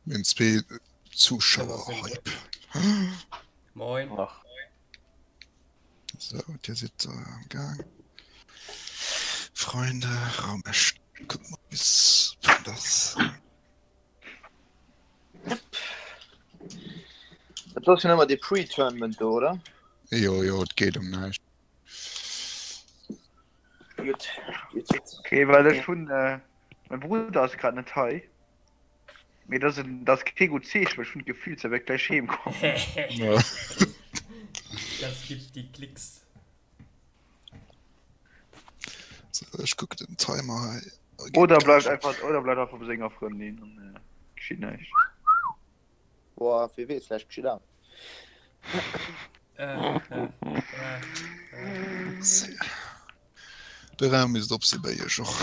Mir hunn zwee Zuschauer Hype. Moin. Ach. So, dir sidd am Gaang. Freunde, Raum erstellen. Guck mal, bis das. Dat ass jo ëmmer dee Pre-Tournament do, oder? Jo, jo, et geet ëm näischt. Gutt, gutt, gutt. Okay, well ech hunn, mäi Brudder ass grad net hei. Mee dat ass en, dat ass kee gutt Zeechen, well ech hunn d'Gefill, se wäert gläich heem kommen. Das gibt die Klicks. So, ech kucken den Timer hei. Oder bleift einfach, oder bleift einfach bei senger Frëndin an geschitt näischt. Boah, wie weess, vläicht geschitt awer. Äh, äh, äh, äh. De Raum misst op si bei iech och.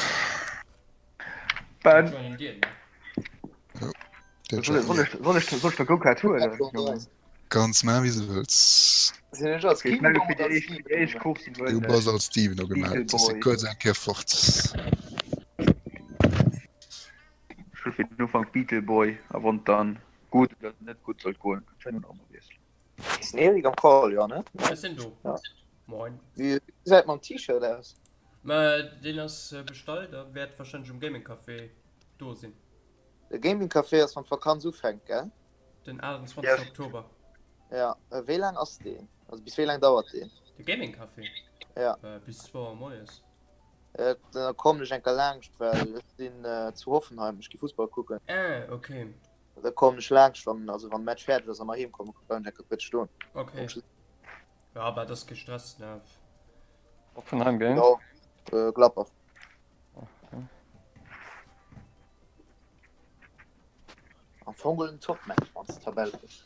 Ben. Joinen dir, ne? Der Soll, soll ech, soll ech, soll ech der Go-Kart huelen? Kanns man wéi se wëlls. Sinn ech als Okay, ich melde fir déi éischt, fir déi éischt Course Du huelen bass ech als Steven ugemellt. Beetle Ech si Boy. kuerz eng Kéier fort. Ech huele fir den Ufank Beetle Boy a wann dann gutt oder net gutt sollt goen, kann ech herno nach emol wiesselen. Ass den Eric am Call? Jo, ne? Ech sinn do. Ja. Moin. Wéi gesäit mam T-Shirt aus? Ma deen ass bestallt a wäert warscheinlech um Gaming Café do sinn. De Gaming Café ass wann d'Vakanz ufänkt, gell? Den 28. Yes. Oktober. Ja, wéi laang ass deen? Also bis wéi laang dauert deen? De Gaming Café? Ja. Bis 2 Auer moies. Da kommen ech enker laangscht, well ech sinn zu Hoffenheim, ech gi Fussball kucken. Ah, okay. Da kommen ech laangscht, wann, also wann de Match fäerdeg ass a mer heem kommen, bleiwen ech enker kuerz stoen. Okay. Ja, aber dat ass kee Stress, ne? Hoffenheim géint? Jo, Gladbach. Okay. Am Fong en Topmatch, wann s d'Tabell kucks.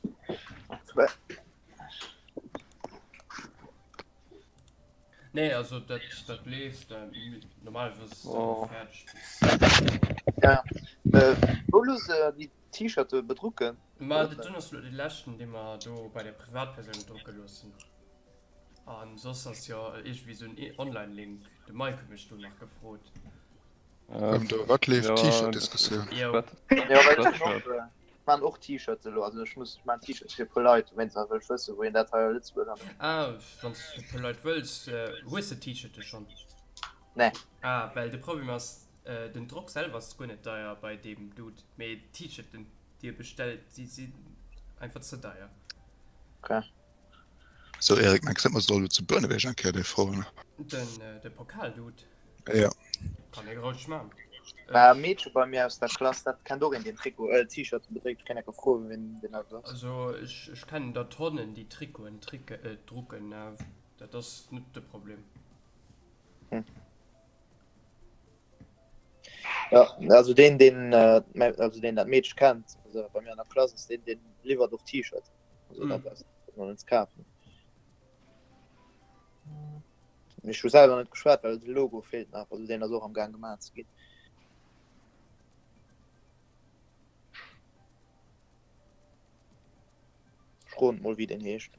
Nee, also dat, dat leeft. Normalerweis ass Oh. dat fäerdeg bis. Ja, ja. Wou looss se déi T-Shirte bedrucken? Ma dat dunn ass lo dee leschten, dee mer do bei der Privatpersoun drucke loossen. An soss ass jo iergendwéi esou en Online-Link. De Mike huet mech do nach gefrot. Ëm do wat leeft T-Shirt-Diskussioun? Jo. Jo, well ech hunn och, ech maan och T-Shirts elo. Also ech muss, ech maan T-Shirts fir e puer Leit, wéinst wëll ech wëssen, wou een dat hei a Lëtzebuerg an. Ah, wann s du e puer Leit wëlls, hues de T-Shirte schonn? Nee. Ah, well de Problem ass, den Drock selwer ass guer net deier bei deem Dude, mee d'T-Shirten, déi e bestellt, déi sinn einfach ze deier. Okay. So Eric, mengs net mer soll zu Bouneweg eng Kéier dee froen? Den, de Pokal-Dude? Ja. Kann ee roueg man. War e Meedche bei mir aus der Klass, dat kennt och een deen Trikot, äh T-Shirten bedréckt. Ech kéint enker froen wien deen dat ass. Also ech, ech kennen der Tonnen déi Trikoten tricke, äh, drucken, ne? Dat ass net de Problem. Hm. Ja, also deen deen, äh, also deen dat Meedche kennt, also bei mir an der Klass ass deen deen liwwert och T-Shirten. Also dat ass man net kafen. Ech hu selwer net geschwat, well de Logo feelt nach, also deen ass och am Gaang gemaach ze ginn. Ech froen mol wéi deen heescht.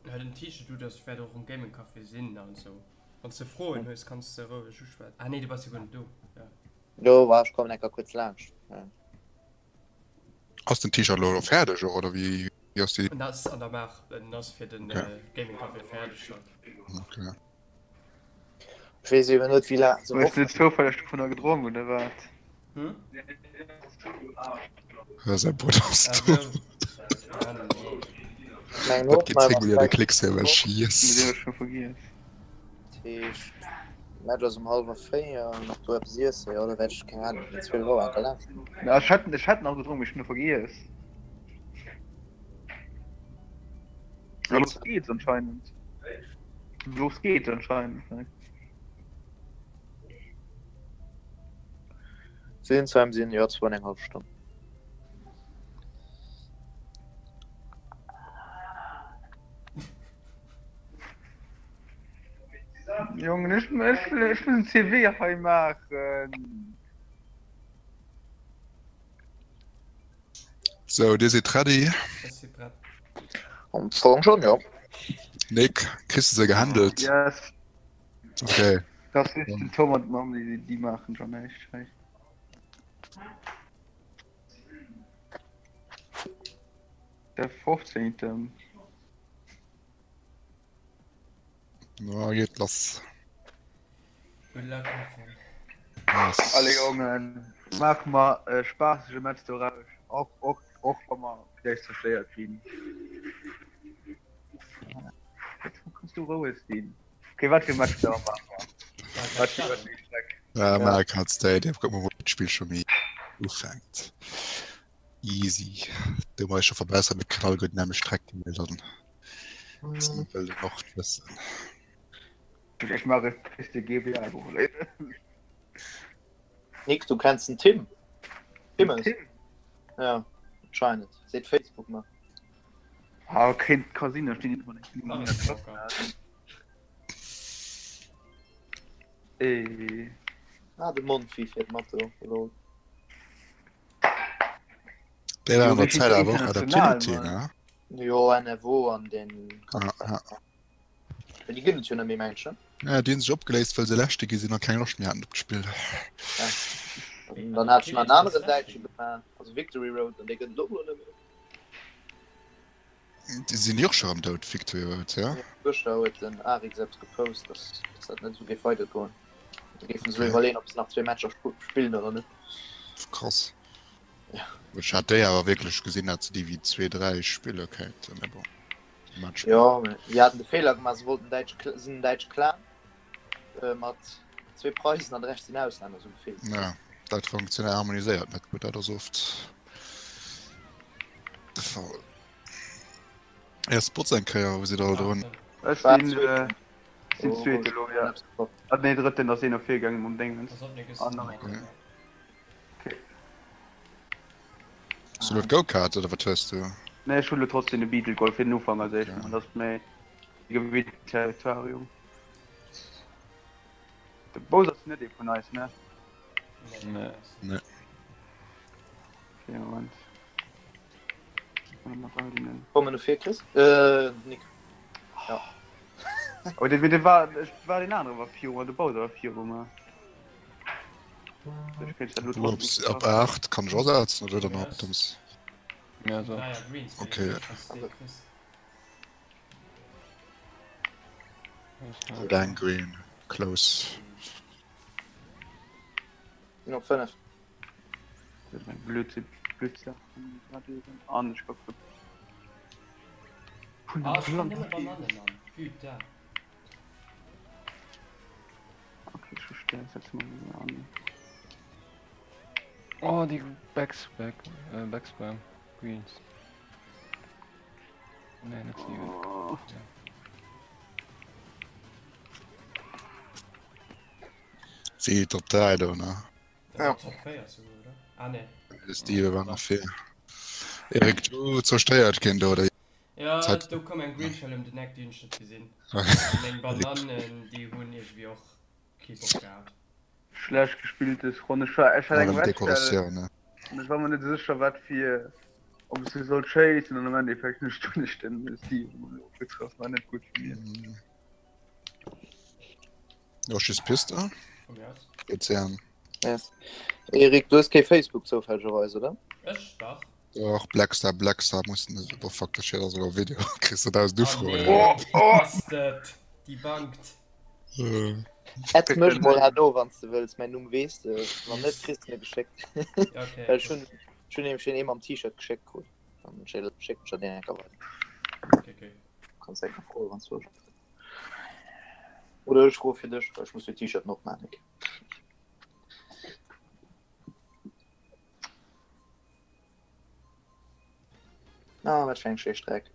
Ja, den T-Shirt, du, das wäert och um Gaming Café sinn, also wann s de Froen hues, kanns de roueg uschwätzen. Ah nee, du bass jo guer net do. Ja. Jo, wa ech kommen enker kuerz laanscht. Ja. Ass den T-Shirt elo fäerdeg och oder wéi wéi ass déi? En ass an der Maach, en ass fir den Okay. Gaming Café fäerdeg schon. Okay. Ech weess eben net wéi laang se Hues du zoufälleg dovunner gedronk oder wat? Hm? Ja, säi Brudder ass Ah, do. sou. Ah, nee. Mengen Dat och geet mal 10 ass Milliarde Klicks hir ewech. Mir Yes. sinn schon vergiess. Heescht Match ass um hallwer 4 nach do eppes iessen, jo da wäert ech keng Ahnung géint 12 Auer enker laanscht. Na ech hätt ech hätt nach gedronk, mee ech hunn e vergiess. Ja los geht's anscheinend. Los geht's anscheinend. Sinsheim sinn jo zwou an eng hallef Stonn. Jongen, ech, ech, ech muss en CV hei maachen. So, dir sidd ready? Ech si prett. Am Fong schon, jo. Nick, kriss du se gehandelt? Yes. Okay. Das ist den Tom an d'Mamm, déi, déi maachen schon näischt hei. Der 15. Na, geet lass. Good luck, have fun. Yes. Allez Jongen, maache mer e spaassege Match doraus, och, och, och wa mer vläicht zerstéiert ginn. Wou kanns du roueg sinn? Okay, wat fir e Match da maache mer? Wat fir wat fir eng Streck? Ja, Mario Kart Stadium, kuck mol wou d'Spill scho méi ufänkt. Easy. Do mei scho verbessert, mir kënnen alleguer déi nämmlecht Streck déi mir dann wëll den och wëssen. Ech maache Piste GBA geholl. Nick, du kenns den Tim? Timmes? Tim? Ja, anscheinend. Seet Facebook mer. Ah, okay, ka sinn, ech stinn ëmmer net Nach en Joker. Eh. Ah, de Monfi fiert mat do. Lol. Déi war an Jo, der Zäit awer och international, Adaptivity, Mann. ne? Jo, NFO an den. Ah, ah. Mee déi gëtt et jo net méi, mengen ech, ne? Ja, déi hunn sech opgeléist, well se Leschte gi sinn a keng Loscht méi haten op d'Spill. Ja. An dann hat ech nach en aneren Däitsche gemaach, also Victory Road, an dee gëtt et och elo net méi. Déi sinn déi och scho rëm dout, Victory Road, ja? Jo, gëschter huet den Arik eppes gepost, dass dat net esou géif weidergoen. Da géifen se elo iwwerleeën, ob se nach zwee Matcher spillen oder net. Krass. Ja. Ech hat déi awer wierklech gesinn, dat se déi wéi zwee, dräi spille kéinten, mee bon. Match. Jo, mee déi haten de Feeler gemaach, se wollten däitsch, sinn en däitsche Clan mat zwee Preisen an de Rescht sinn Auslänner, sou gefillt. Ja, dat funktionéiert harmoniséiert net gutt, dat ass oft de Fall. Ja, Spots eng Kéier, wou sidd der all drun? Ech War sinn zweeten. sinn Oh, zweet elo, ja. Ah nee, drëtten, ass een no vir gaangen mam Déngens. Pass op, mir Ah, gëssen nach den een. Auto. Okay. Hast du lo d'Go-Kart oder wat hues du? Nee, ech hunn lo trotzdem de Beetle geholl fir den Ufank, also ech Okay. man dat méi gewinnt Territorium. De Bowser ass net ee vun eis, ne? Nee. Nee. Nee. Okay, Moment. Mat all den. Kommen no vir, Chris? Äh, Nick. Ja. Oh, de, de war, ech war den anere war viru mer, de Bowser war viru mer. Ups, op 8 kann ech och setzen oder dann op dems? Ja, so. Naja, Green State. Okay. Chris. Dan Green, close. Sinn op 5. Dat ass eng blöd, blöd Saach. An ech gouf vun Ah, der ech kann Blank. nëmme Bananen an. Putain. Okay, ech verstehe. Setze mer mol an. Oh, déi Backspam, äh, Backspam Greens. Nee, net Steven. Oh. Ja. Si Top 3 do, ne? Dat war Top 4 souguer, oder? Ah, nee. De Steven war nach vir. Erik, du zerstéiert ginn do, oder? Ja, Zäit- do koum eng Green Shell ëm den Eck, déi hunn ech net gesinn. Meng Bananen, déi hunn iergendwéi och kee Bock gehat. Schlecht gespilltes Ronn. Ech war, ech hat eng Allem Red Shell Dekoratioun, ne? an ech war mer net sécher wat fir, ob ech se sollt chasen an am Endeffekt hunn ech dunn ech den Steven mol getraff, war net gutt vu mir. Yoshi's Piste? Vun mir aus. Ozean. Yes. Erik, du hues kee Facebook zoufällegerweis, oder? Ech? Dach. Dach, Blackstar, Blackstar mussen es. Oh fuck, da steet da sogar Video. Kriss du 1000 Oh Ufroen. nee, Oh, déi oh. Bastard! Déi bankt. Äh, Add mech mol herno, wann s de wëlls. Mäin Numm weess de. Wann net, kriss de e geschéckt. Ja, okay. Well ech hunn ech hunn nämlech deen ee mam T-Shirt geschéckt krut. Dann schécken ech der deen enker weider. Okay, okay. Kanns enker froen, wann s du wëlls. Oder ech froe fir dech, well ech muss jo T-Shirten och maachen. Ah, wat fir eng schéi Streck.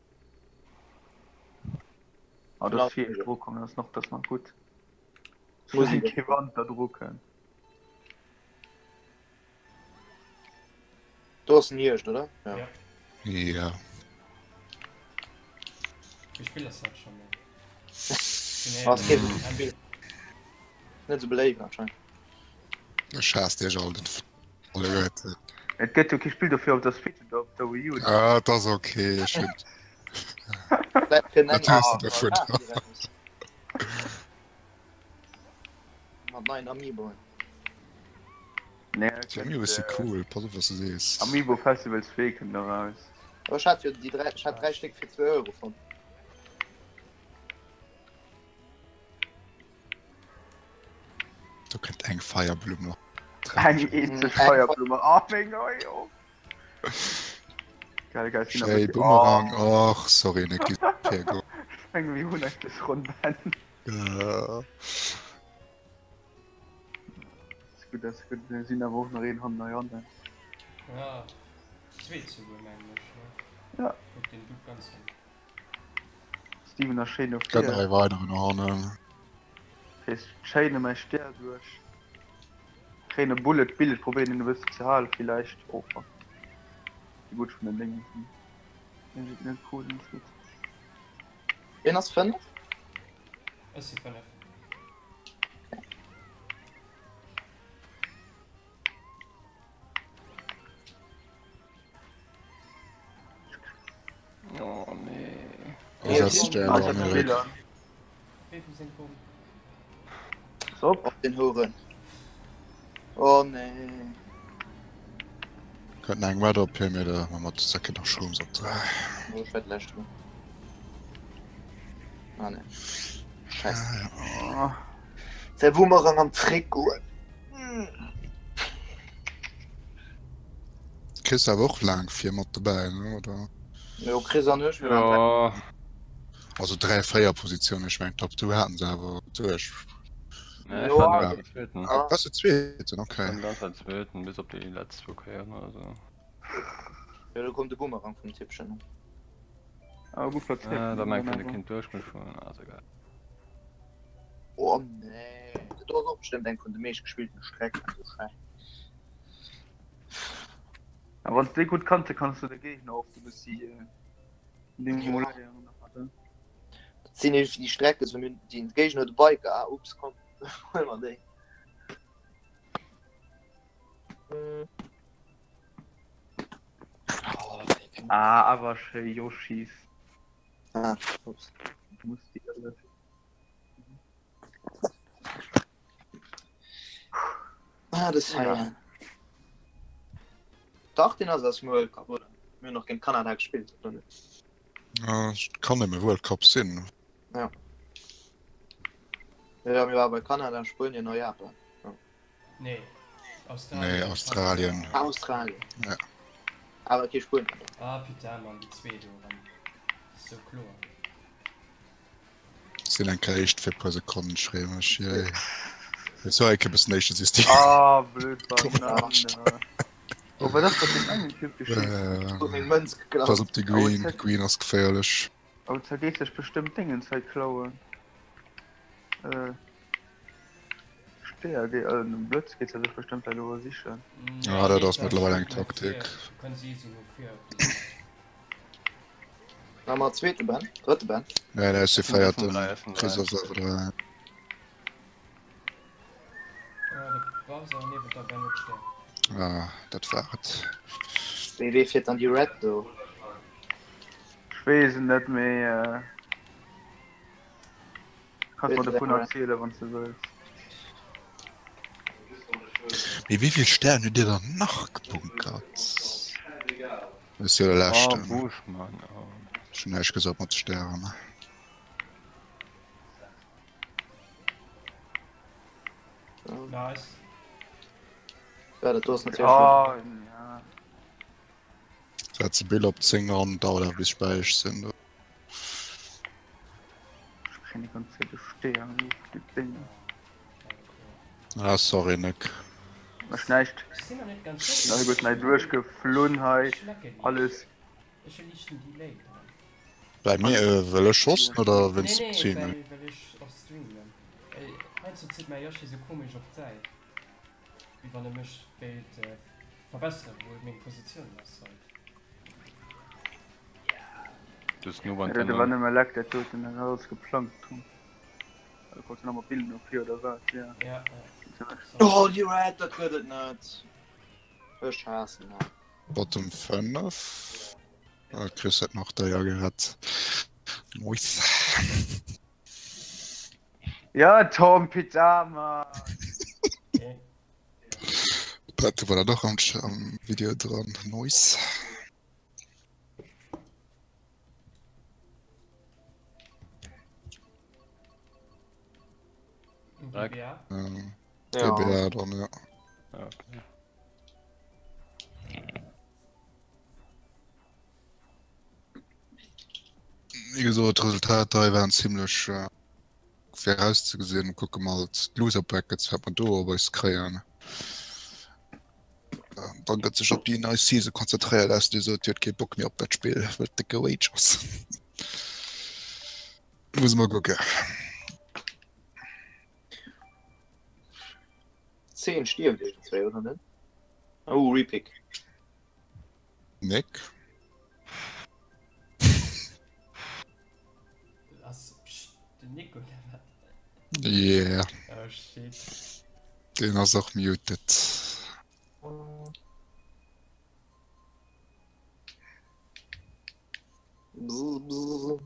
Ah, dat ass fir dru kommen, dat ass nach, dat ass nach gutt. Muss Soulaang kee Wanter dru kënnt. Do ass den Hierscht, oder? Ja. ja. Ja. Wéi spill ass dat schon mol? Ass kee Spill. Net sou beléift anscheinend. Ech haass Iech all den alleguerten. Et gëtt jo kee Spill dofir op der Switch oder op der Wii U. Ah, dat ass okay. Ech hunn. Vläicht kënnt Wat eng hues du dovun? Mat neien Amiiboen. Nee, Déi Amiiboe si cool, pass op wat s de sees. Amiibo Festival 2 kënnt nach eraus. Oh, ech hat jo déi 3, ech hat 3 Stéck fir 2 Euro fonnt. Do kënnt eng Feierblumm nach. Eng eenzeg Feierblumm. Oh meng Gott, jo. Geil, geil, sinn Schéi Bumerang. Och, sorry, Nicky. Eng wéi hunn ech des Ronn Ben. Ass gutt, ass gutt. Mir sinn awer och nach een hannen heiannen. Ja, zweet souguer mengen ech, ne? Ja. Kuck den Duke ganz hin. Steven ass schéin no Gëtt vir. nach ee weideren no hannen. Rees schéin ëm mäi Stär duerch. Kréien e Bullet Bill, ech probéieren en e bëssen ze halen villäicht. Oh fuck. Déi gutt vun den Déngen sinn iergendwéi net cool, net gutt. Wien ass 5? Ech si 5. Oh nee. Op den Horen. Oh nee. Könnten eng Red op him oder mat Säcke nach Shrooms op 3. Oh, ech war d'lescht Run. Ah nee. Scheiße. Ah, ja. Säi Boomerang am Trikot. Chris awer och laang vir mat dobäi, ne, oder? Jo, Chris an ech, mir waren Ja. Also 3, 4 Positiounen, ech mengen Top 2 haten se awer duerch. Nee, ech Jo. war den zweeten. Ah, warst du Zweeten, okay. Ech war den ganze Zeit zweeten, bis op déi letzt zwou Kéieren oder sou. Jo, do koum de Boomerang vum Tippchen. Ah, gutt plazéiert. Ah, da mengt een, e kinnt duerch mech fueren, ah, ass egal. Oh nee, dat do ass och bestëmmt eng vun de meescht gespillten Strecken, esou schéin. A wann s de déi gutt kanns, da kanns du de Géigner oft e bëssi demoléieren. Dat sinn iergendwéi déi Strecken, esou mir déi Géigner huet e Biker, ah ups, komm, huele mer déi. Ah, awer schéi Yoshis. Ah, ups. Muss déi alle. Ah, das hei. Ja. Dach, den ass aus dem World Cup, oder? Mir hunn nach géint Kanada gespillt, oder net? Ja, kann nëmme World Cup sinn. Ja. Ja, mir war bei Kanada, Spuenien a Japan. Ja. Nee, Australien. Nee, Australien. Ah, Australien. Ja. Awer kee Spuenien. Ah, putain, Mann, déi zwee do erëm. Sou kloer. Sinn eng Kéier éischt fir puer Sekonnen schrémeg, yay. Jetzt war eng bëssen éischte System. Ah, blöd Banane. Oh, wat ass mat deem engen Typ geschitt? Huet meng Mënz geklaut. Pass op de Green, Green ass geféierlech. Oh, zergeet sech bestëmmt Déngens hei klauen. Äh. Speer, déi, äh, den Blëtz geet sech bestëmmt hei elo sichen. Ja, dat ass mëttlerweil eng Taktik. War mer zweete Ben? Drëtte Ben? Nee, nee, ech si véierten. Chris ass awer dräi. Ah, dat war et. Wéi wee fiert dann déi Red do? Ech weess et net, mee äh, kanns mer dovun erzielen, wann s de wëlls. Mee wéi vill Stären hutt Dir dann nach gebunkert? Dat ass jo de Oh, leschten. Buschmann, oh. Ech hunn näischt gesot mat de Stären. Nice. Ja, dat do ass natierlech. Oh, ja. Setze Bill op 10 an, dauert awer bis ech bei iech sinn. Ech kréien déi ganz Zäit e Steer an déi Dénger. Ah, sorry Nick. Mécht näischt. Ech sinn mer net ganz Sinn sécher. alleguerten hei duerchgeflunn hei. Ech lecke liicht. Alles. Ech hu liichten Delay dran. Bei mir, äh, well ech hosten oder Nee, wéinst dem nee, Streamen? well, well ech och streamen. Heiansdo zitt mäi Yoshi sou komesch op d'Säit, wéi wann e mech wéilt verbesseren, wou meng Positioun ass halt. Du bist nur beim Ja, dat war Tenor. nëmme leck dat doten, dat hat alles geplangt. Tom. Da kommt nach mat Bild no vir oder wat? Ja. Ja, ja. Oh, déi Red, dat gëtt et net. Ech haassen dat. Bottom 5. Ah, Chris huet nach déier gerett. Nice. Ja, Tom Pyjama! Dat war dat och am, am Video dran. Nice. GBA? Ähm, Ja. GBA dann, ja. Ja, okay. Wéi gesot, d'Resultater hei waren zimmlech äh, virauszegesinn. Kucke mal d'Loser Brackets, wat mer do op eis kréien. Ähm, Dann gëtt sech op déi nei Season konzentréiert, ausser dir sot, dir hutt kee Bock méi op dat Spill, well et décke Rage ass. Muss mer kucken. 10 stierft iergendzwéi, oder net? Oh, Repick. Nick? Ass pst, den Nick oder wat? Yeah, Oh shit. den ass och muted. Bzz, bzz.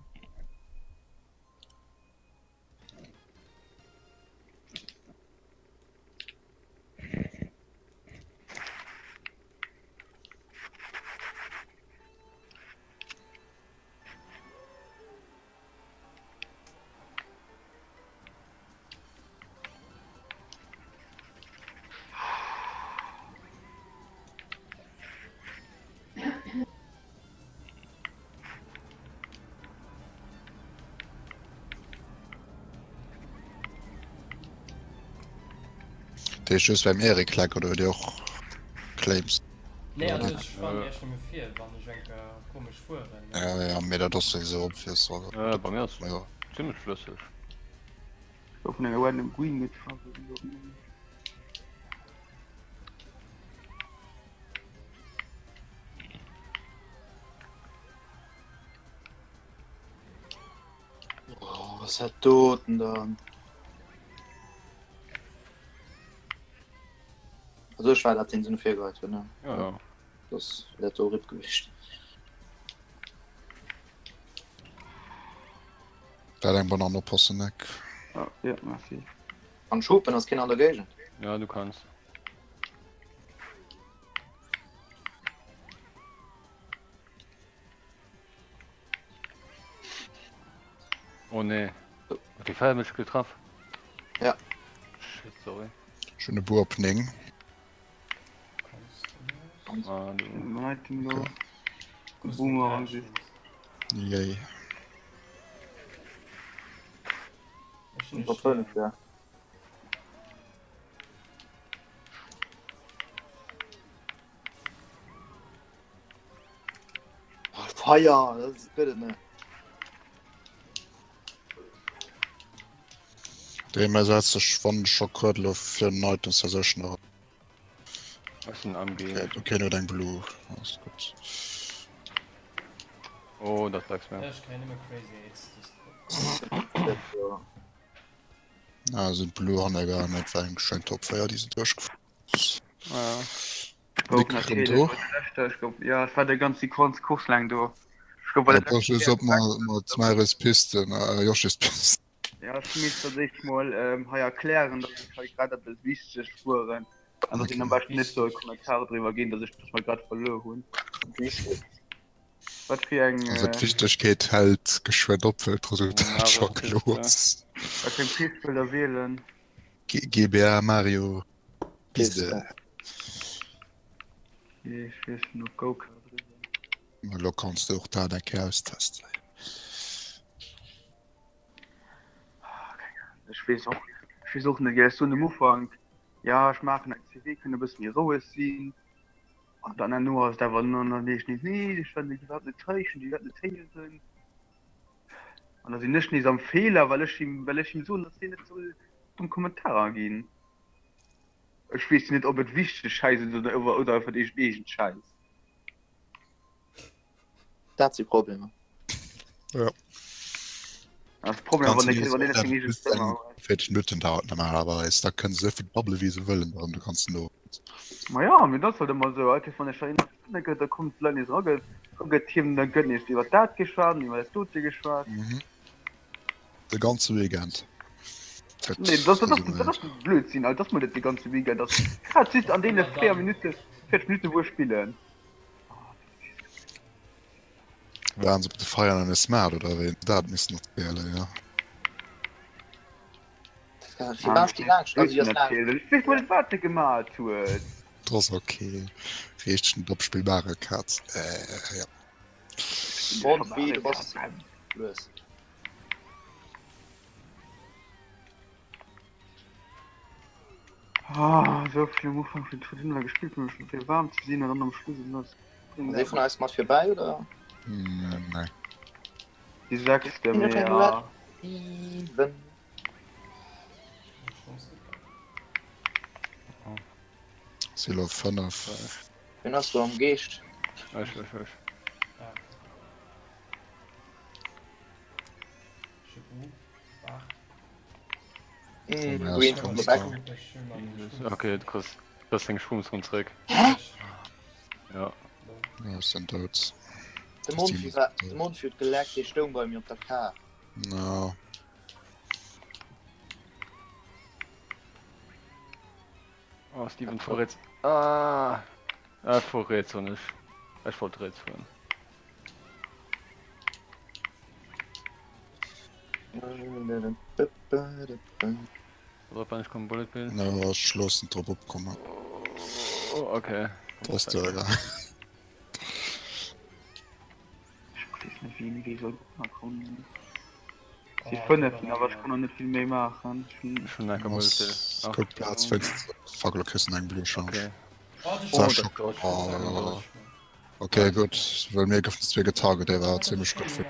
Dee ist just beim Erik leck oder huet Dir och Claims? Nee, also ech fahren iech nëmme vir, wann ech eng Kéier komesch fueren. Ja, ja, mee dat ass souwisou obvious. Also, Ja, bei mir ass ja. zimmlech flësseg. Gouf vun enger random Green getraff. Oh, was hat doten dann? Also ech war dat den se virgeheit hunn ne? Ja, ja. Das dat do RIP gewicht. Dat eng Banane oppassen, Nick. Ah, ja, merci. An Schupen ass keen an der Géigend. Ja, du kanns. Oh nee. Hat die Pfeil mech getraff? Ja. Shit, sorry. Ech hunn e Bur op 9. Ah, du. Item do. Boomerang si. Yay. Op 5, ja. Oh, Feier, das gëtt et net. Dee mä setzt sech wann scho kuert elo fir den Item Session eran. Was denn am G? Okay, okay, huet eng Blue. Ass gutt. Oh, dat sagst mir. Ech kréien nëmme Crazy Eights. Ah, sind Blue han egal, net war eng schein Top 4 déi se duerchgefuer ass. Ah, Gouf Nick, rëm natierlech do. bei der leschter, ech gouf, ja, ech war déi ganz déi ganz Course laang do. Ech gouf bei Ja, der pass leschter just op mat mat Maris Pisten, äh, Yoshis Pisten. Ja, ech misst dat éischt mol ähm, hei erklären, datt ech hei grad eppes Wichteges fueren an datt een am beschten net soll Kommentare driwwer ginn, datt ech datt mer grad verluer hunn. Wichteg. Wat fir eng Also äh, d'Wichtegkeet hält geschwënn op, well d'Resultat scho Mario kloer Piste. ass. wat fir eng Pist wëll der wielen? G GBA Mario Piste. Piste. Ech weess net, op Go-Kart driwwer. Elo kanns de och dat eng Kéier austesten. Ech weess och, ech weess och net, gell, ech soen um Ufank, ja ech maachen eng CV, kënnt e bësse méi roueg sinn, an dann herno ass et awer no no nees nees, nee ech well dech iwwerhaapt net hei, ech hunn dech iwwerhaapt net héieren. An da sinn ech nees am Feeler, well ech him, well ech him soen, datt hien net soll dumm Kommentarer ginn. Ech weess net, ob et wichteg Schäiss ass oder oder einfach iergend Schäiss. Dat si Problemer. Ja. Das Problem, wann der wann der seng eege Stëmm huet. 40 Minuten dauert normalerweis. Da kënnen se esouvill babbele wéi se wëllen an du kanns no. Ma ja, mee dat ass halt ëmmer esou, alt wann ech da eener Stonne gëtt, da kommen d'Leit nees eragëtt, da gëtt him, da gëtt nees iwwer dat geschwat an iwwer dat dote geschwat. Mhm. De ganze Weekend. Nee, dat dat ass dat ass Blödsinn, Alter, dass mer net de ganze Weekend ass. Grad just an deene 4 Minutte, 40 Minutte wou ech spillen. Waren se op de Feiern an Smart oder wéi dat missen erzielen, ja. Ech weess mol net wat de gemat huet. Dat ass ok. Reecht net op spillbare Kaz. Äh, ja. Bon, du bass lues. Ah, esou vill am Ufank vun Traditional gespillt hunn, schon fir waarm ze sinn an dann am Schluss en ass. Ass ee vun eis mat virbäi oder? Nee. Déi sechste mee ja. 7. Si lo 5. Wien ass do am Geescht? Ech, ech, ech. Green from the back. Okay, du kriss das deng Schwumms run zréck. Hä? Ja. Ja, ech sinn dout. De Monfi war, de Monfi huet geleckt, dee stoung bei mir op der Kar. No. Oh, Steven fuer riets. Ah! Ah, fuer riets an ech. Ech wollt riets fueren. Drop an, ech kommen Bullet Bill. No, ech loossen drop opkommen. Oh, okay. Dat ass duer, egal. Ech weess net wéi wéi soll gutt kommen. Si fënnefen awer ech kann noch net vill méi maachen. Ech hunn enker Bullet Bill. Ass gutt Plaz wéinst Fuck, lo kriss en eng Blue Charge. Okay. Oh, dat oh, Okay gutt, well mir goufen zwee getarget, dee war zimmlech gutt fir.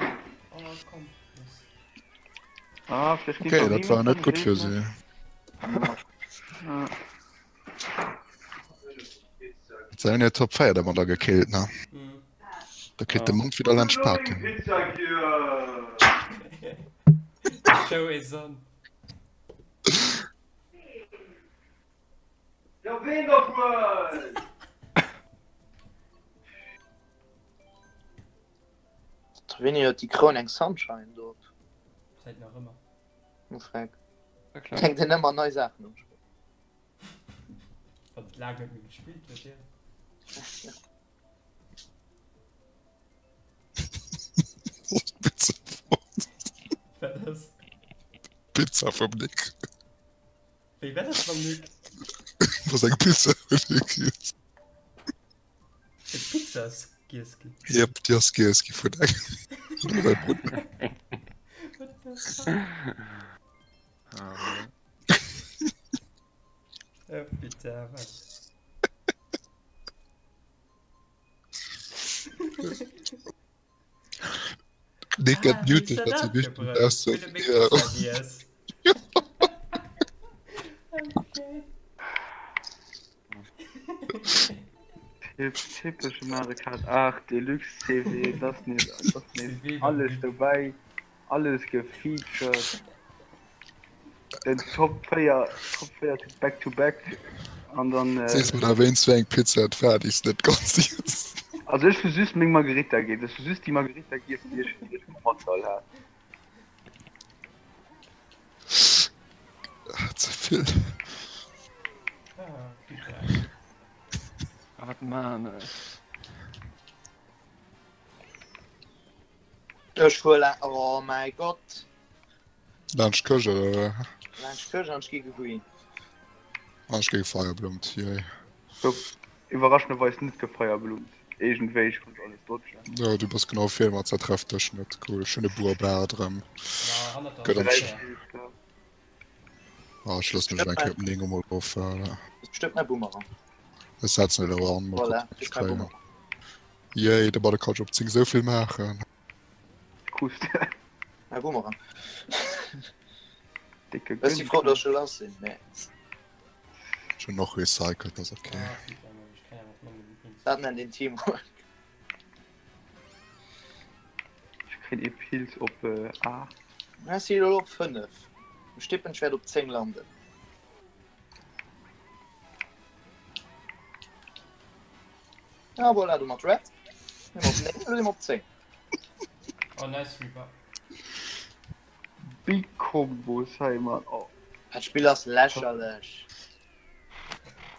Ah, vielleicht Okay, dat war net gutt fir si. Se hunn hir Top 4 dermat da gekillt, ne? Da kritt de Mond wieder laanscht paken. Show is on. Ja ween da wuel? Wéini huet déi Kroun eng Sunshine do op? Zäit nach ëmmer. Oh freck. Ja, klar. Fänkt en ëmmer nei Saachen un. Wann et laang net méi gespillt huet, jo. Pizza. Wat ass? Pizza vum Nick. Wéi wat ass mam Nick? Was eng Pizza vum Nick giess. Eng Pizza ass giess ginn? Jep, déi ass giess gi vun engem. Vun säi Brudder. What the fuck? Oh putain, wat? Nick get Ah, muted, wéi dat ass se dat wichteg gebrëllt? Ausso. Wéi de Mick Ja. Pizza giess. Okay. Typesche Mario Kart 8 Deluxe CW, das nees, das nees CW alles dobäi, alles gefeatured. Den Top 4, Top 4 back to back an dann äh, Sees mer da wéinst wéi eng Pizza et war, déi s net ganz iess. Also ech hu just meng Margherita giess, ech hu just déi Margherita giess, déi ech déi ech mam Matzal hat. Ah, ze vill. Ah, putain. Ah, wat man ech? Ech huelen, oh mäi Gott. Laanscht d'Këscht oder? Laanscht d'Këscht an ech gi gegreen. Ah, ech gi gefeierblummt, jee. Gouf iwwerraschenderweis net gefeierblummt. Iergendwéi, ech konnt alles dodgen. Jo, du bass genau vir mer, zertrefft dech net. Cool, schöne Buerbaart erëm. Gëtt am Sch Ah, ech loosse mech eng Kéier op 9 emol of. Ass bestëmmt mäi Boomerang. Ech setzen elo an, mol Voilà, kucken, wat dat ech ass mäi kréien. Boomerang. Jéi, domadder kann ech op 10 souvill maachen. Krus de. Mäi Boomerang. Dicke Ech si frou, dass ech scho lass sinn, mee. Ech hunn och recycelt, ass ok. Dat nennt een Teamwork. Ech kréien ee Pilz op 8. Ech si elo op 5. Ech tippen, ech wäert op 10 landen. Ah, voilà, du mat Red. Nimm op 9, elo si mer op 10. Oh, nice Reaper. Big Combos hei man. Oh. Dat Spill ass lächerlech.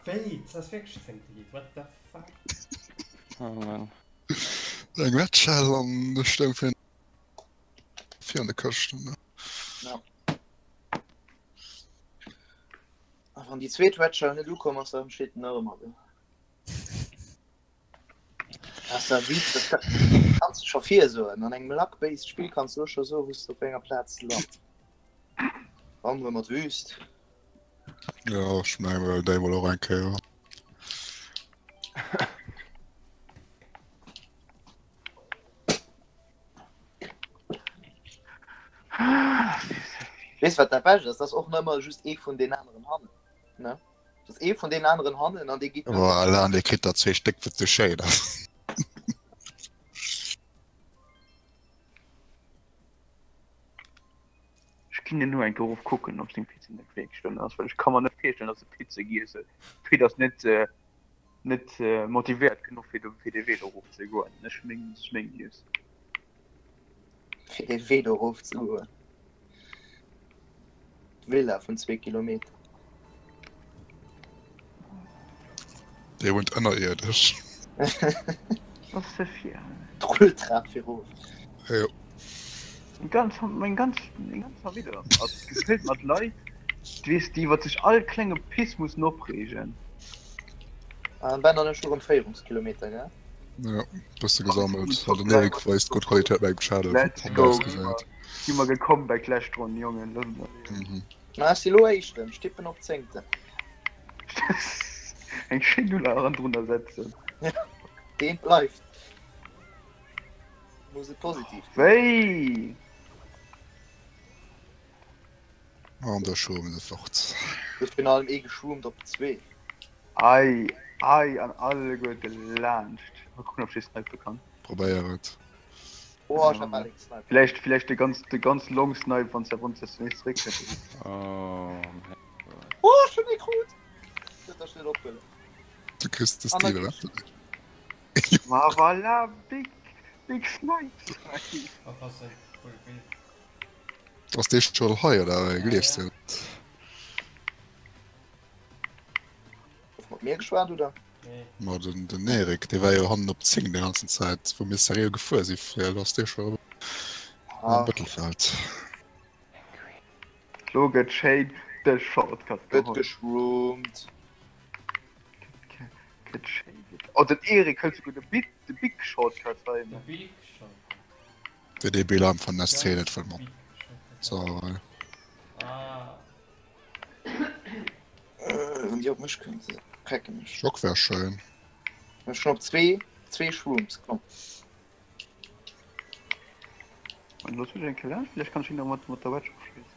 Wéi? Et ass wierklech zéngte ginn? What the fuck? Oh Mann. Eng Wettschell an ech stoung fir fir an de Këschten. Ne? Ja. A wann déi zweet Wettschell net ukomm ass, dann steet en nach ëmmer do. Ass dat Witz? Dat ka- kanns du scho virsoen. An engem Luck-based Spill kanns du scho soen, wou s du op enger Plaz land. Wandere mat Wüst. Ja, ech menge well déi mol och eng Kéier. Weess wat dat Bescht ass? Dat ass och nach ëmmer just ee vun den aneren hannen. Ne? Dat ass ee vun den aneren hannen an dee geet. Voilà, an dee kritt der zwee Stéck, wat sou schéin ass. Ech ginn elo eng Kéier erof kucken, ob seng Pizza net wierklech dono ass, well ech ka mer net virstellen, dass e Pizza giess huet. D'Pit ass net net motivéiert genuch fir do fir dee Wee do erof ze goen. Ech mengen, ech mengen giess. Fir dee Wee do erof ze goen. D'Villa vun zwee Kilometer. Dee wunnt ënnerierdesch. Was ze fir? D'Rulltrap fir erof. Jo. Meng ganz, meng ganz, meng ganz Famill ass gefëllt mat Leit, weess, déi iwwer sech all klenge Piss mussen opreegen. An Ben an ech hu rëm Féierungskilometer, gell? Ja, bësse gesammelt. Hat den Erik weist gutt Qualitéit bei engem Schädel. Let's go. Gi mer gecomeback lescht Ronn, Jongen. Looss et mal mhm. Na, ech si lo Éischten, ech tippen op Zéngten. Eng schéin Null eran drunner setzen. Deen bleift. Muss et positiv. Wéi? An der Schwumm se fort. Huet virun allem ee geschwummt op zwee. Ei, ei, an alleguerte laanscht. Mal kucken, ob ech dee snipe kann. Probéier et. Oh, ech hat bal ee gesniped. Vläicht, vläicht de ganz, de ganz long Snipe, wann s de wann s de nees zeréck kënns. Oh mein Gott. Oh, ech hunn ee krut! Dat darf ech net ophuelen. Du kriss de An da Steven. geet. Ma voilà, big, big snipes. Oppassen, Bullet Bill. Ass dee scho hei oder wéi gleefs de et? Gouf mat mir geschwat oder? Nee. Ma den, den Erik, dee war jo hannen op 10 déi ganzen Zäit, wou mir seriö gefuer si fir elo ass dee scho am Ah, Mëttelfeld. Lo gëtt schéin de Shortcut gëtt geholl. geschroomt. Gëtt schéin. Oh, den Erik hëlt souguer de Big, de Big Shortcut hei. De Big Shortcut. Fir dee Bilan van der Szene net wëll man. Sauerei. Ah. Äh, wann déi op mech kënnt, frecken ech. Schock wär schéin. Ech schon op zwee, zwee Shrooms, komm. An los eng Kéier, vielleicht kann ich ihn noch mat, mat der Wedge ofschléissen.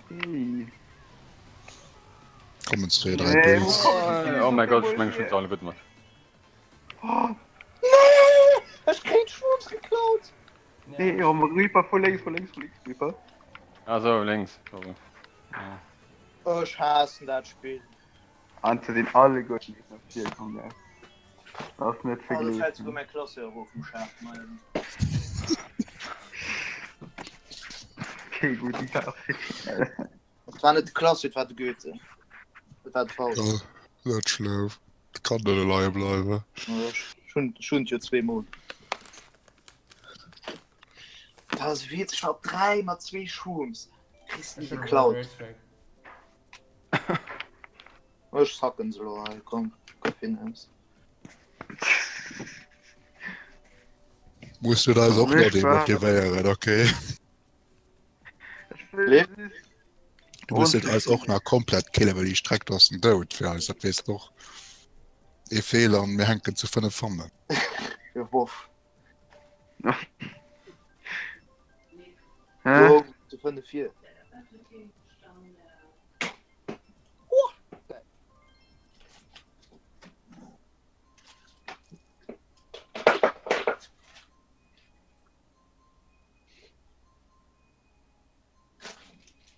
Hey. Kommen zwee, dräi Nee, Bills. wo kommen die Oh mein Gott, ich meng schon alle gutt mat. Oh, Nee! Ech kréint Shrooms geklaut! nee, oh, Reaper vu lénks, vu lénks, vu lénks, Reaper. Also lénks, sorry. Ja. Ech haassen dat Spill. An ze sinn alleguerten nees nach vir komm, gell. Dat ass net ze Oh, do fält souguer gleewen. mäi Klasseur erof vum Schaf. Neien. Kee gudden Tag fir dich. Et war net de Klasseur, et war de Goethe. Et war de Faust. Ja, net schlimm. Kann net leie bleiwen. Ech hunn ech hunn et jo zweemol. Dat ass witzeg, ech war op 3 mat zwee Shrooms. Kriss déi geklaut. Ech sacken se elo hei, komm, gouf hin aus. Muss du eis och nach demotivéieren, okay? Du muss net eis och nach komplett killen, well déi Streck do ass den Doud fir eis, dat weess de och. Ee Feeler an mir hänken zu 5 hannen. Jo, bof. Hä? Jo, zu 5 vir.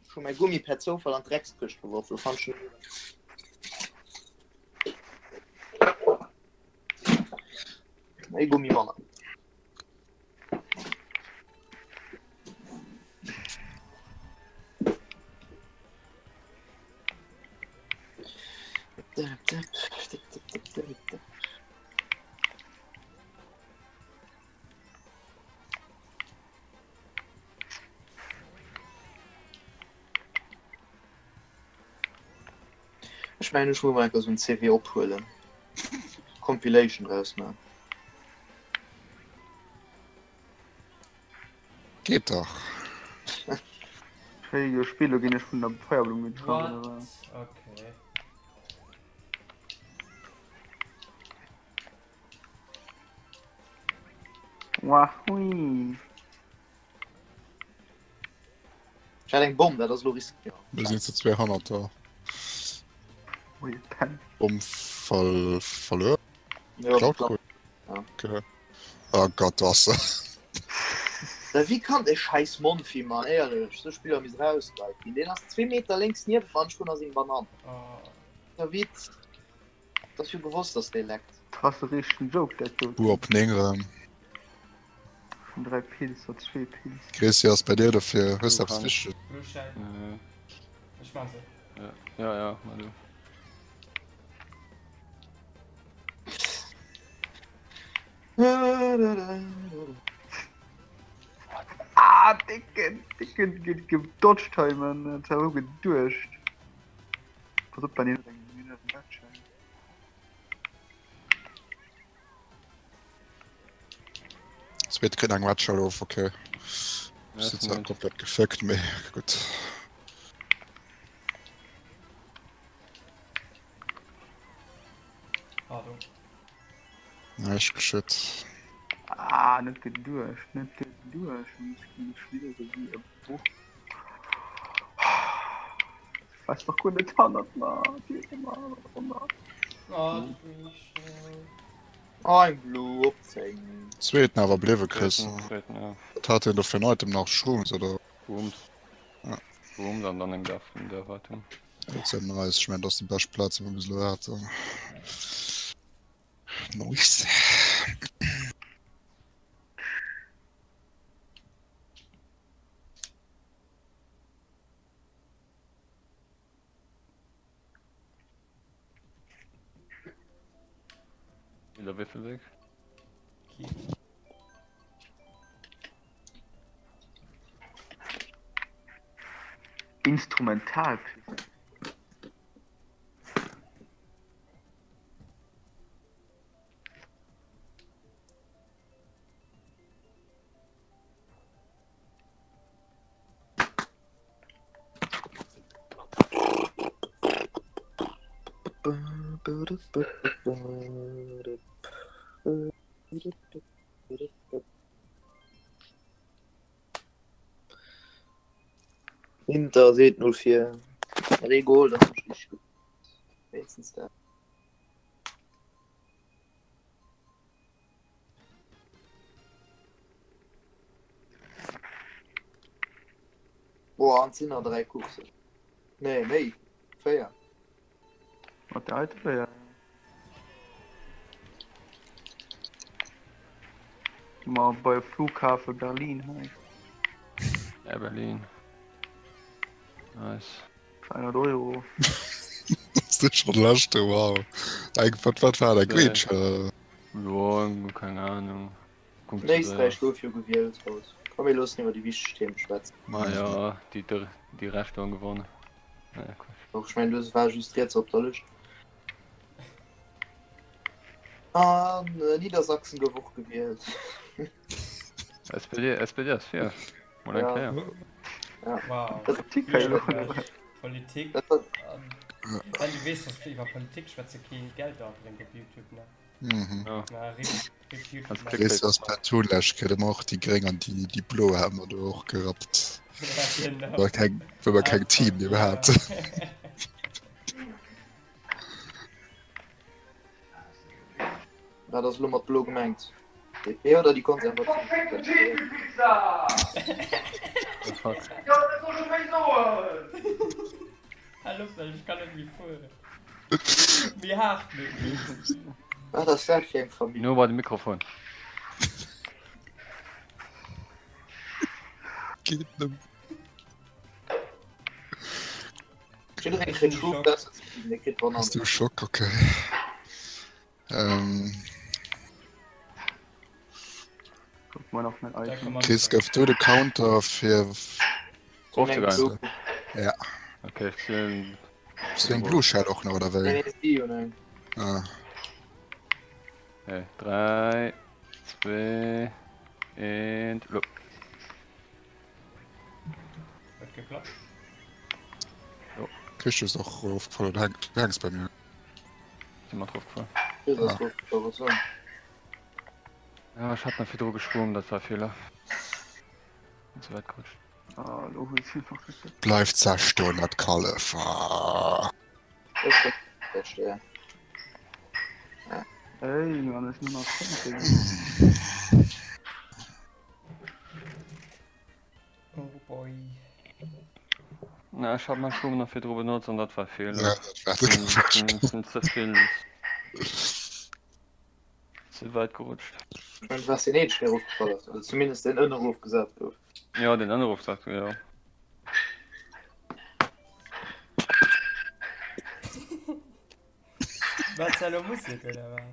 Ech hu mäi Gummi per Zoufall an d'Dreckskëscht geworf, lo fannt ech en net erëm. Ee Gummi manner. Ech mengen ech muss mol enker esou en CV ophuelen. Compilation draus man. Geet dach. Schéi gespillt, lo ginn ech vun der Feierblumm getraff oder What? wat? Okay. Wahoo! Ech hat eng Bomm, dat ass elo risky. Mir sinn zu 200 da. Ui, Pen. Bomm ver verluer. Ja, Cloud cool. Ja. Okay. Oh Gott, was? Da wéi kann dee scheiß Monfi, Mann, éierlech, sou Spiller misst rausgeit ginn. Deen ass zwee Meter lénks nieft mer an ech hunn a seng Banann. Oh. Da Witz. Dat ass jo gewosst, dass dee leckt. Dat ass e richtegen Joke, dat doten. Bu op 9 erëm. Vun 3 Pilz oder 2 Pilz. Chris, ass bei dir dofir? Hues de eppes Wichteges? Blue Shell. Ech man se. Ja, ja, ma du. Ah, dicken, dicken, gedodged hei, man. Dat war esou geduecht. Pass op, dann eng Zweet kritt eng Red of, okay. Ja, zwar komplett gefickt, mee gutt. Pardon. Näischt geschitt. Ah, net geduecht, net geduecht. Spiele so wie e Buch. Ich weiß doch guer net hannert mer. Oh, eng Blu op 10. Zweeten awer bliwwe Chris. Zweeten, ja. Wat hat en do fir en Item nach? Shrooms oder? Shrooms. Ja. Shrooms an dann eng Daf vun der Erwartung. Dat ass ja nice. Ech mengen, dat ass déi bescht Plaz, déi mer bis elo haten. Nice. Iwwer wéivill Weg? Instrumental. Inter seet 04 Mat ee Goal, dat ass richtig gutt. Wéinstens dat. Boah, an sinn nach 3 Coursen. Nee, méi. 4. Mat der alten 4. Ma bei Flughafen Berlin hei. Ja, Berlin. Nice. 200 Euro. Das ist schon leschte, wow. Eng, wat, wat war der Quetsch? Jo, keng Ahnung. An Éisträich gouf jo gewielt haut. Komm mir loossen iwwer déi wichteg Themen schwätzen. Ma ja, déi, déi Rechter hunn gewonnen. Naja, Quatsch. Doch, ech mengen, du war just riets op der Lëscht. An Niedersachsen gouf och gewielt. SPD, SPD ass vir. Mol eng Ja. Kéier. Ja. Wow. Politik hei elo. Politik. Dat war- An an du weess, dass iwwer Politik schwätze kee Geld abréngt op YouTube, ne? Mhm. Ja. Na, rip, rip YouTube. Ganz Mann. klick. Wees ass per Tounläschkeet ëmmer och déi Gréng an déi, déi Blo hat mer do och gerappt. Ja, genau. Well keng, well mer keng Team Ja. méi haten. Wat ass elo mat blo gemengt? DP oder déi Konservativ? The fuck? Hallo, ech kann net méi fueren. Méi haart net méi. Wat ass dat fir eng Famill? No bei de Mikrofon. Geet net. Jiddereen kritt Schub, besser ze ginn, dee kritt Hast Banann. du Schock, okay. Ähm, Guck mal auf mein Da iPhone. kann man Chris, gouf du de Counter fir Aufzegein. Ja. Okay, ech zielen. Hues du eng blo Schell och nach oder wéi? Nee, si hunn eng. Ah. Okay, 3, 2, 1, lo. Huet geklappt. Jo. Krichs du es och erofgefall oder hängt, du hängs bei mir? Sinn mat erofgefall. Chris ass erofgefall, wat soll. Ja, ech hat nach virdru geschwommen, dat war e Feeler. Bin ze wäit gerutscht. Ah, lo huet si nach geklappt. Bleift sech stoen, dat Kallef. Ah. Ech bin verstehe. Ey, Mann, ech nur nach 5. Oh boy. Na, ech hat mein Schwung nach virdru benutzt an dat war Feeler. Ja, dat war de Quatsch. Sinn ze vill ze wäit gerutscht. Ech mengen, du waars deen eenzegen, dee erofgefall ass. Also zumindest deen ënne erofgesat gouf. Ja, den ënne erofgesat gouf, ja. Wat elo Musek oder wat?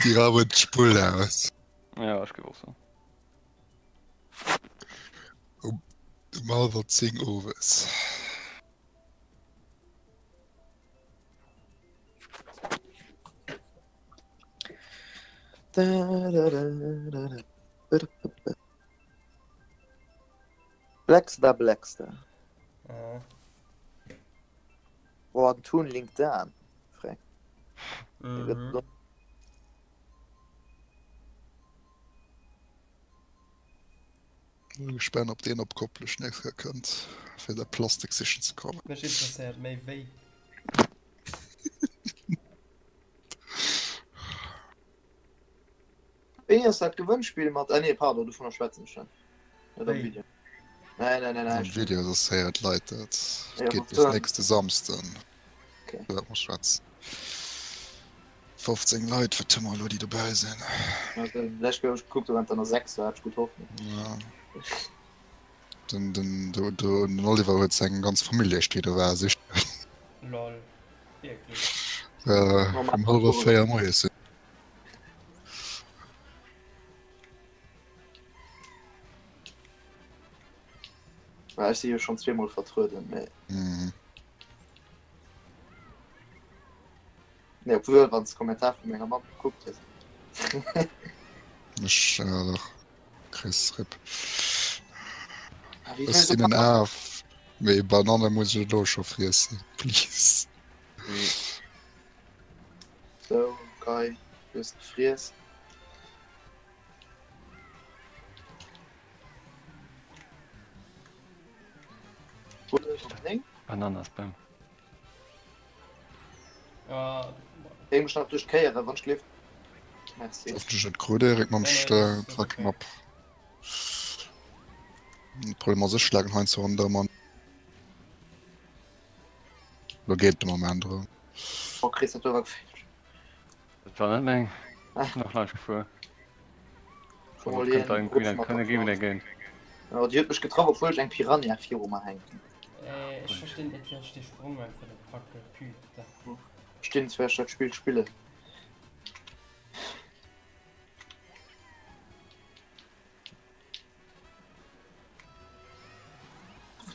Déi rauwen d'Spull aus. Ja, ech géif och soen. Um hallwer 10 owes. Blackstar Blackstar. Ah. Boah, den Toon Link Dan. Frä. Mhm. Bin gespannt, ob deen op Koplescht nächst Kéier kënnt, fir der Plastik sichen ze kommen. Mech interesséiert méi wéi. Wéini ass dat Gewënnspill mat, ah nee, pardon, dovunner schwätzen ech net. Net am Wéi? Video. Nee, nee, nee, nee. Am Video soss héieren d'Leit dat. Ja, Geet bis wat nächste Samsden. Okay. Iwwer dat mer schwätzen. 15 Leit, wat hu mer elo, déi dobäi sinn? Also, lescht Kéier hu ech gekuckt, do waren et der nach 6, do hat ech gutt Hoffnung. Ja. Den, den, do, do, den Oliver huet seng ganz Famillje steet do war sich. Lol. Wierklech? Äh, um hallwer 4 moies. Ja, ech si jo schonn zweemol vertrueden, mee. Mhm. Nee, obwuel, wann s de Kommentar vu menger Mamm gekuckt hues. Ech, ja, dach. Chris, RIP. Ah, wéi Ech soll sinn dat en Af, mee Bananne muss ech elo scho friessen, please. Sou, Guy, du hues gefriess. Bananasbam. Ja, Dee muss nach duerch d'Kéiere, wann ech gleef. Merci. Hoffentlich net krut Erik mam Nee, nee, St das ist war okay. knapp. Problem ass ech schlagen heiansdo ronderëm an lo geet de Moment erëm. Oh Chris, dat do war geféierlech. Dat war net meng. Ech sinn nach laanscht gefuer. Schon Also mal kënnt een ein Rutsch Green mat kënne der Green Fahrt. dergéint. Ja, déi huet mech getraff, obwuel ech eng Piranha viru mer hänken. Äh, ech verstinn net wéi ech dee Sprong einfach net packe. Putain. Verstinn zwar ech dat Spill spillen.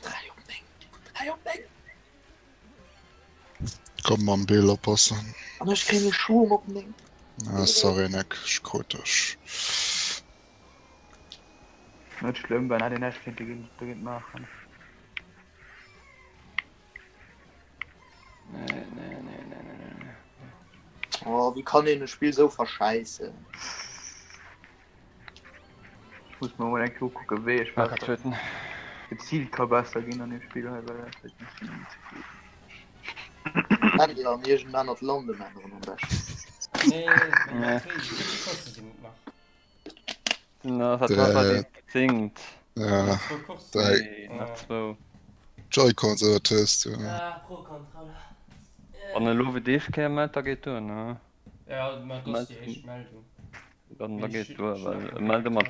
Dräi op 9. Dräi op 9. Komm mam Bill oppassen. An ech kréien e Schum op 9. Ah, sorry Nick, ech krut dech. Net schlëmm, wenn hätt een näischt kéinte dogéint maachen. Nee, nee, nee, nee, nee, nee, nee. Oh, wéi kann een e Spill sou verschäissen? Ech muss mer mol eng Kéier ukucken, wéi ech Nach besser zweeten. geziilt ka besser ginn an deem Spill hei, well dat huet mech net ze vill. Ländler an iergend anert Land ëmänneren am beschten. Nee, mee Nee. wéi vill Coursse sinn et nach? Na, dat war war déi zéngt. Ja, Nach zwou Courssen. Dräi. Nee, nach zwou. Joy-Cons oder Test, ja. Ah, Pro Controller. Wann elo fir d'éischt Kéier mellt, da geet duer, ne? Ja, ma dat ass déi éischt Meldung. Dann da geet duer, well e mellt ëmmer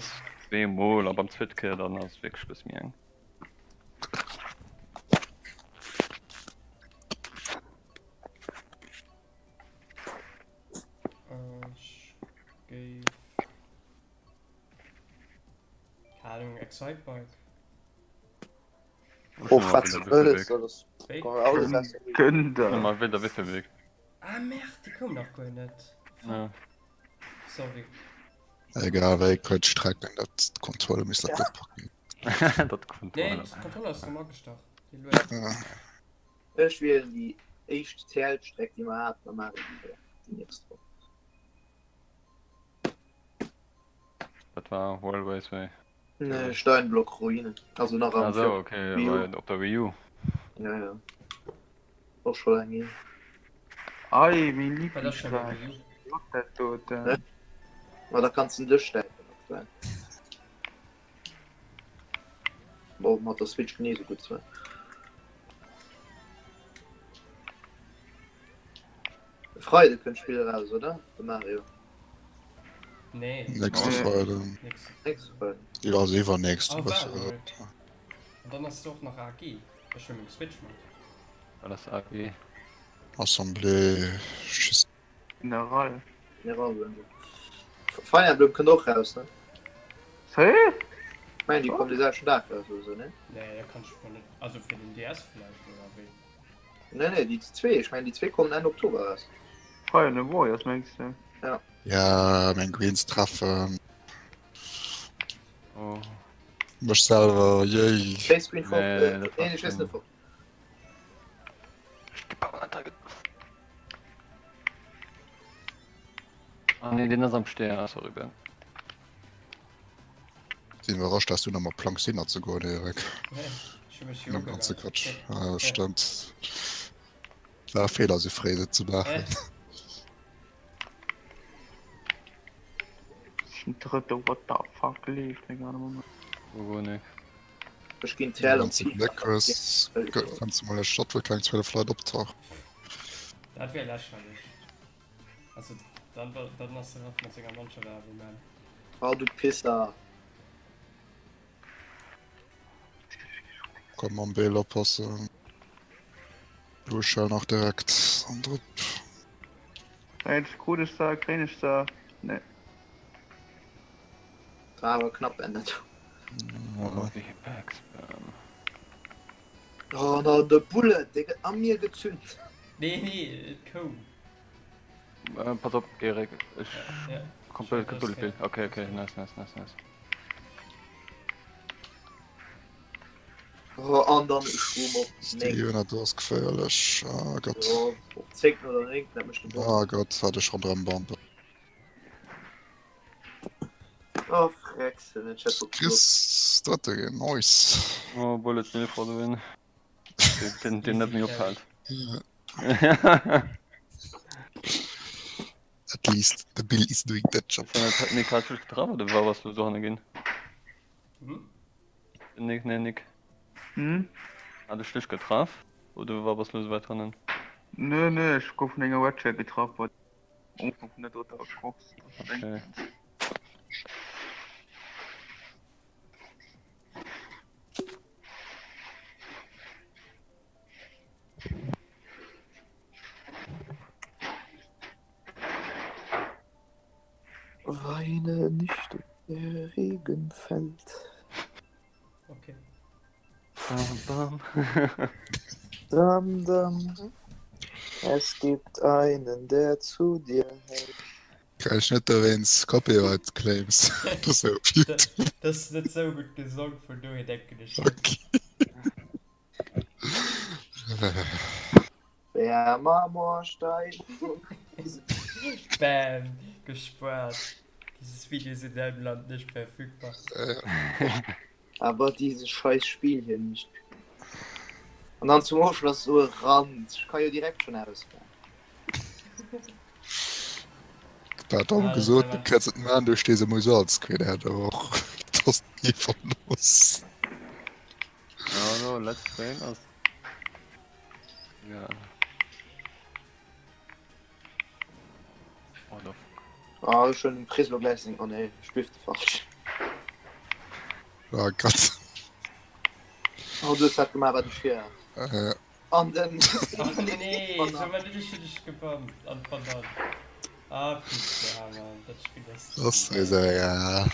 zweemol a beim zweete Kéier dann ass et wierklech e bësse méi eng. Ech géif. Keng Ahnung, Excitebike. Och wat du wëlls, dat ass Wéi? alles aus der Wii. Gönn der. Mal wieder Wiffelweg. Ah merde, déi koum nach guer net. Ja. Sorry. Egal wéi kuerz Strecken, dat d'Kontrolle misst dat gutt packen. Dat Nee, Kontrolle. d'Kontrolle ass rëm agestach. Déi lued. Ja. Ech wielen déi éischt TL-Streck, déi mer haten, a maachen déi déi nächst Ronn. Dat war Railways Way. Nee, Steinblock Ruinen. Also nach am Ah sou, okay, Wii U. war op der Wii U. Ja, ja. Och scho laang hier. Ei, meng Wat ass schon Lieblingsstreck. Wii U? Flott dat doten. Ne? Ma da kanns den Dësch stäipen aktuell. Bon, mat der Switch genee sou gutt zwar. E Freide kënnt d'Spill eraus, oder? De Mario. Nee. Nächste Nee. Freide. Nächste. Nächste Freide. Ja, also iwwernächst. Oh, besser warte gesagt. An dann ass et och nach AG. Ech hu meng Switch mat. Wat ass AG? Assemblée. Schiss. General. General. Fire Emblem kënnt och raus, ne? Seriö? Ich mein, déi kommen de selwechten Dag raus oder sou, ne? Nee, da kann ech mer net. Also fir den DS vläicht, oder wéi? Nee, nee, déi zwee, ech mengen déi zwee kommen Enn Oktober raus. Fire Emblem Warriors mengs de? Ja. Ja, meng Greens treffen. Oh. Mech selwer, yay. Space Queen fort, Nee, äh, dat nee, ech weess net fort. Ah nee, den ass am Stär, sorry Ben. Sinn iwwerrascht, dass du nach mat Plank Sinner ze goen, Erik. Ech hu mech jo Nom ganze ugemellt. Quatsch. Ah, stimmt. War e Feeler, sou fréi se ze maachen. Ech sinn Drëtte, what the fuck leeft hei grad am Moment? Wo Nick? Ech ginn TL Wann s de Gléck hues, fënns de mol eng Stadt, wou keng 12 Leit optauchen. Dat wär lächerlech. Also dann, dann ass de Raff mat senger Mannschaft awer um Enn. Oh du Pisser. Komm mam Bill oppassen. Blue Shell nach direkt an drop. Ech krut ech se, kréien ech se? Nee. War awer knapp ennet. Oh, wéi Backspam. Oh na de Bullet, dee gëtt a mir gezünt. Nee, nee, et koum. Äh, pass op, Erik, ech Ja. komplett Ich Bullet Bill. hab Okay, okay, nice, nice, nice, nice. Oh, an dann ech schwumm op 9. Steven, dat ass geféierlech. Ah Gott. Jo, op 10 oder 9, dat mécht de Bock. Ah Gott, hat ech ronderëm bampen. Oh, Frechsen, ech hätt op Chris, Drëtte ginn, nice. Oh, Bullet Bill for the win. Den, den net méi ophält. At least the Bill is doing that job. Hat Nick hat dech getraff oder war was du do hanne ginn? Hm? Nick, nee, Nick. Hm? Hat ech dech getraff oder war was du so weit hannen? Nö, nö, ech gouf vun enger Red Shell getraff bei am Ufank vun der drëtter Course. Okay. Weine nicht, der Regen fällt. Okay. Bam, bam. Dam, dam. Es gibt einen, der zu dir hält. Kann ich net dowéinst Copyright Claims oder sou op YouTube. Dat ass net sou gutt gesong, vun dohier denken ech net. Okay. Der Marmorstein. Bam, gespuart. Dieses Video ist in deinem Land nicht verfügbar. Aber dieses scheiß Spiel hier nicht. An dann zum Ofschloss so e Rand. Ich kann jo direkt schon ausfahren. Wat am Ah, gesot, dat du war- kannst et man, du stees emol so als Queen hat awer och das nie von los. Ja, no, let's play ass. Ja. What the fuck? Ah, schon den Prislo gleich. Oh nee, ich spielste falsch. Ah Gott. Oh, du hast dat gemacht, wat ich fir. Äh, An den. Oh nee, ich hab mal nicht richtig gebombt. An von dann. Ah, Pizza, Mann, das Spiel ist. das ist ja. Das.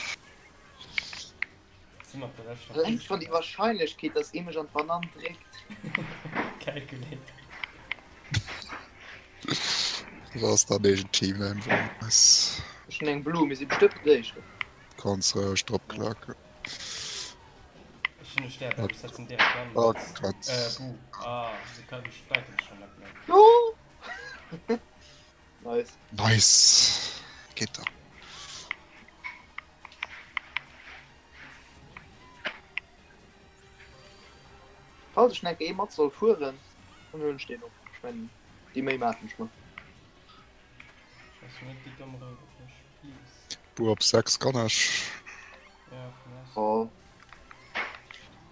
Si mat der leschter Eleng schonn déi Wahrscheinlechkeet, dass ee mech an d'Banann dréckt. Calculator. Dat ass dann eegen Team einfach. Nice. Ech hunn eng Blue, mir si bestëmmt net Éischten. Ganz roueg drop klacken. Ech hunn e Stär, ech setzen direkt an. Oh Gott. Äh, Buh. Ah, se kann ech d'Leiter schon net méi. Nice. Nice. Geet da. Falls ech enke ee mat soll fueren, dann huelen ech deen op. Ech mengen, déi Méi maachen ech mer. Ech ass net déi domm Rout op mech, please. Buh op 6 kann ech. Ja, vun ass. Oh.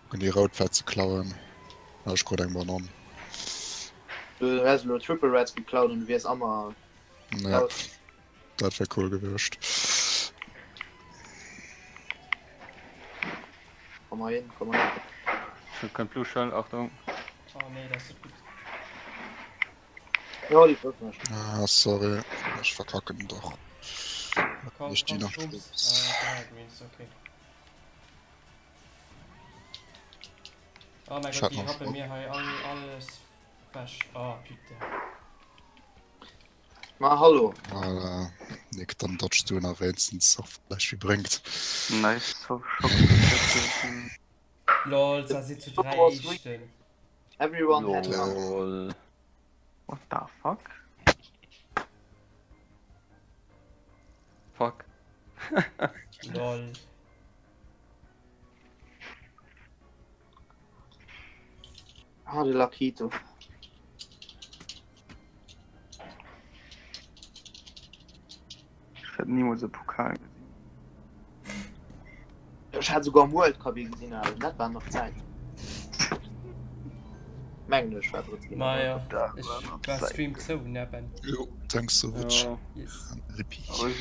Kucken déi rout vläit ze klauen. Ah, ech krut eng Banann. Du häss elo Triple Reds geklaut an du wiers ammer Ja, dat wär cool gewiescht. Komm mal hin, komm mal hin. Schon kënnt Blue Shell, Achtung. Oh nee, dat ass net gutt. Ja, déi trëfft mech. Ah, sorry, ech verkacken doch. Komm, Ech déi komm, nach Schumms. Schumms. Ah, Greens, okay. Oh mein Ech Gott, hat déi nach rappe Schumms. mir hei all, alles wech. Oh, putain. Ma hallo. Voilà. Nick, dann dodgst du nach wéinstens och vläicht wie bréngt. Nice, so schock. Lol, da si zu 3 Éischten. Everyone had fun. Lol. What the fuck? Fuck. Lol. Ah, de Lakito. Ech wäert nimools e Pokal gesinn. Ech hat souguer am World Cup ee gesinn, awer dat waren nach Zäiten. Mengen ech war drëtt ginn. Maja, Dat ech war nach war Zäiten. Stream zou, ne Ben? Jo, thanks so much. Ja. Yes. Rippi. Aber ech.